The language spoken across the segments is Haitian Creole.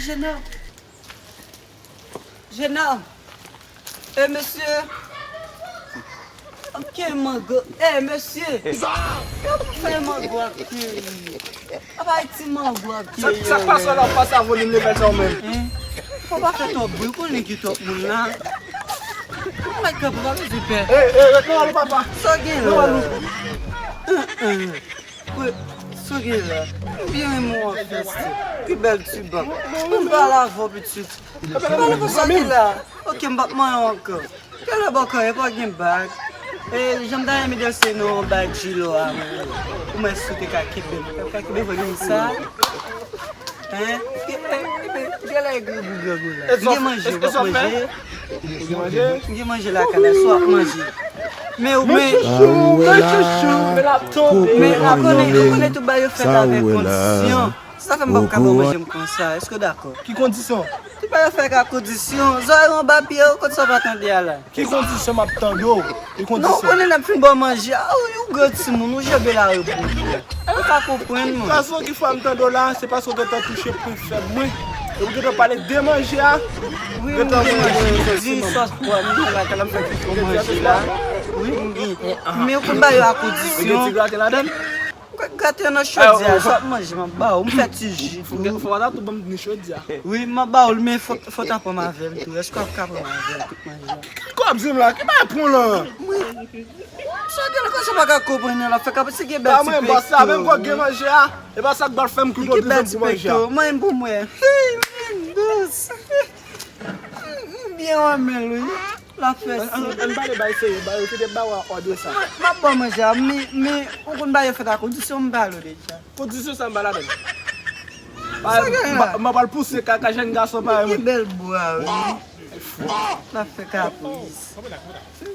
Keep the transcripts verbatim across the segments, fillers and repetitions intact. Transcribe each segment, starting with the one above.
Jenòm. Jenòm. E mesye. Ok, mango. E mesye. Yo pou fè mango ak peyi. Apa ti mango ak peyi. Sa k pase la, w ap pase a volim level sa ou menm? Fò pa fè twòp bri, konnen gen twòp moun la. Mwen k ap pa bezwen pè. Ey, ey, ret nan w, papa. Sa gen la? Wi, sa gen la? M byen renmen w an fèste. Ki bèl ti bag. M pale avè w pitit. Pale konsa ki la. Ok, m p ap manyen w ankò. Talè bòkò, e pa gen bag. E, jan m ta renmen danse nan yon bag J-Lo a, mwen. Ou mwen sou te ka kenbe m. Ka kenbe vòlè sa. Hein? Gen lè grangou, grangou la. M gen manje, w ap manje? M gen manje lakay la, si w ap manje. Men, men, men, ou konnen, ou konnen tout bagay yo fèt avèk kondisyon. Se sa fè m p ap ka ba w manje m konsa. Èske w dakò? Ki kondisyon? Tout bagay yo fèt ak kondisyon. Zòrèy w anba pye w, kot sa w pa tande a la? Ki kondisyon m ap tande w? Ki kondisyon? Non, ou konnen lè m fin ba w manje a, ou, ou gran timoun, ou janbe lari pou ou. Ou ka konprann mwen. Fason ki fè m tande w la, se paske w gentan touche pwen fèb mwen. E ou gentan pale de manje a. Wi, m gen manje. Di sòs pwa, m gen lakay la, m fè kouto manje la. Wi, m gen. Men ou konn ba yo a kondisyon. Ou gen ti graten ladan l? Ou ka graten nan chodyè a, sa w ap manje, m ap ba ou, m fè ti ji. Fò w ta tou ban m ni chodyè a. Wi, m ap ba ou l, men fò, fò w ta pran m avè m tou. Èske w ap ka pran m avè m tout manje a? Ki kòb di m la? Ki bagay pran lan? Sa gen la, kòm sa pa ka konprann nan l ap fè kapris, se gen bèl ti pekto. Sa menm kò gen manje a. E pa sa k pral fè m kouto diven pou manje a. Mwen pou mwen. Hey, men dous. M byen renmen l wi. L ap fè si. Ann pale bay serye, bay yo kite ba w a òd sa. M ap ba w manje a, men, men ou konn bagay yo fèt a kondisyon, m pale w deja. Kondisyon sa m pa ladan l. M ap pral pouse kaka jèn gason parèy mwen. Ki bèl bwa wi. L ap fè kapris. M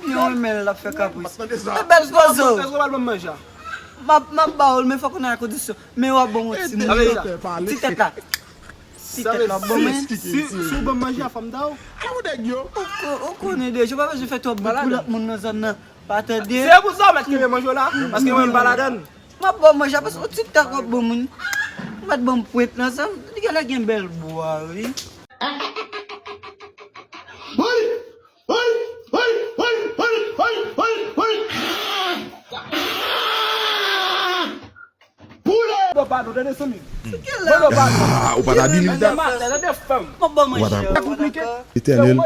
byen renmen l ap fè kapris. E bèl poze w. Èske w pral ban m manje a? M ap, m ap ba w l, men fòk ou nan kondisyon. Men w ap ban m yon ti moun. Ti tèt la. Ti tèt la, w ap ban mwen. Si, si w ban m manje a, fò m ta w. Ou ko-, ou konnen deja, ou pa bezwen fè twòp bri pou lòt moun nan zòn nan pa tande. Se pou sa w mèt kenbe manje w la, paske mwen m pa ladan l. M ap ba w manje a, paske yon ti tèt w ap ban moun. Ou mèt ban m pwent nan zòn. Li genlè gen bèl bwa wi. Boule! Mande w padon, tande zanmi m. Mande w padon. Ah, ou pa t abiliv dat. Mande w padon. Ou pa t ap. Etènèl.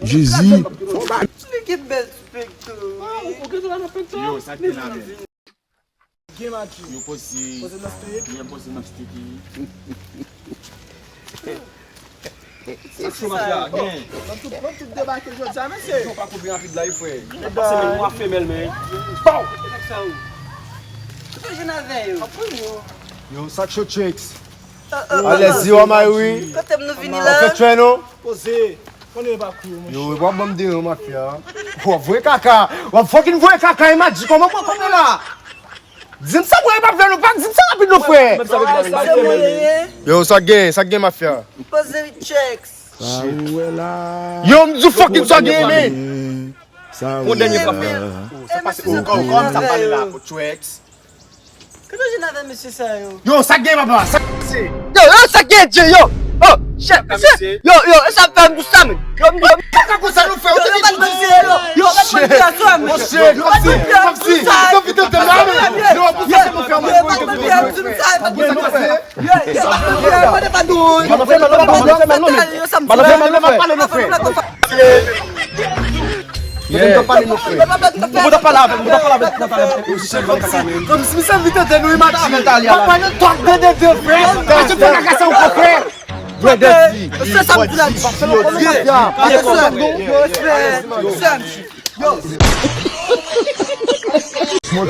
Jezi. Li gen bèl ti pekto. Yo, sa k gen la menm? Gen match. Yo poze. Poze nan steak. Yo poze nan steak. Sa k cho mafya gen. Nan tout, nan tout debake jodi a, mesye. Yo pa kouri rapid la, wi, frè. Pase men mwa femèl, men. Pow! Nèg sa yo. Tout jwenn avè yo. Yo, sa k cho tricks. Alèz, yo, Mayri. Kote m nou vini la? Fè trè nou. Poze. Konnen pa kou, monchè. Yo, w ap ban m deran, mafya. W ap voye kaka. W ap fucking voye kaka, e Madji, kòman w konnen la? Di m sa, bro, e pa vle nou, pa di m sa rapid non, frè. Yo, sa gen, sa gen, mafya. Poze tricks. Yo, m di w fucking sa gen, men. Yon dènye fwa, frè. Sa pase, o, kòm, kòm sa pale la, tricks. Kote w jwenn avè mesye sa yo? Yo, sa gen, papa? Sa se. Yo, yo, sa gen, Dje, yo. Oh, chèf, mesye. Yo, yo, e sa fè m pou sa, men. Yo, m, yo, m. Kaka konsa nou fè, ou te di tout di. Yo, yo, pa t mande pye a sou mwen. Monchè, kòmsi, kòmsi, yo vin tande la, men. Yo, pou sa se pou fè mwen. Yo, pa t mande pye a sou mwen. Yo, yo, yo, yo, pa t mande pye a sou mwen. Madan fè mal, madan fè mal, non, men. Madan fè mal, non, frè. Kote m t ap pale non, frè? Ou t ap pale avè m, ou t ap pale avè m, ou t ap pale avè m. Kòmsi misye envite de nou, imajine. Papa, yo twòp de, de, de, frè. Mesye fè kaka sa ankò, frè. Yo, dèti. Se sa m di la. Yo, respè. Yo.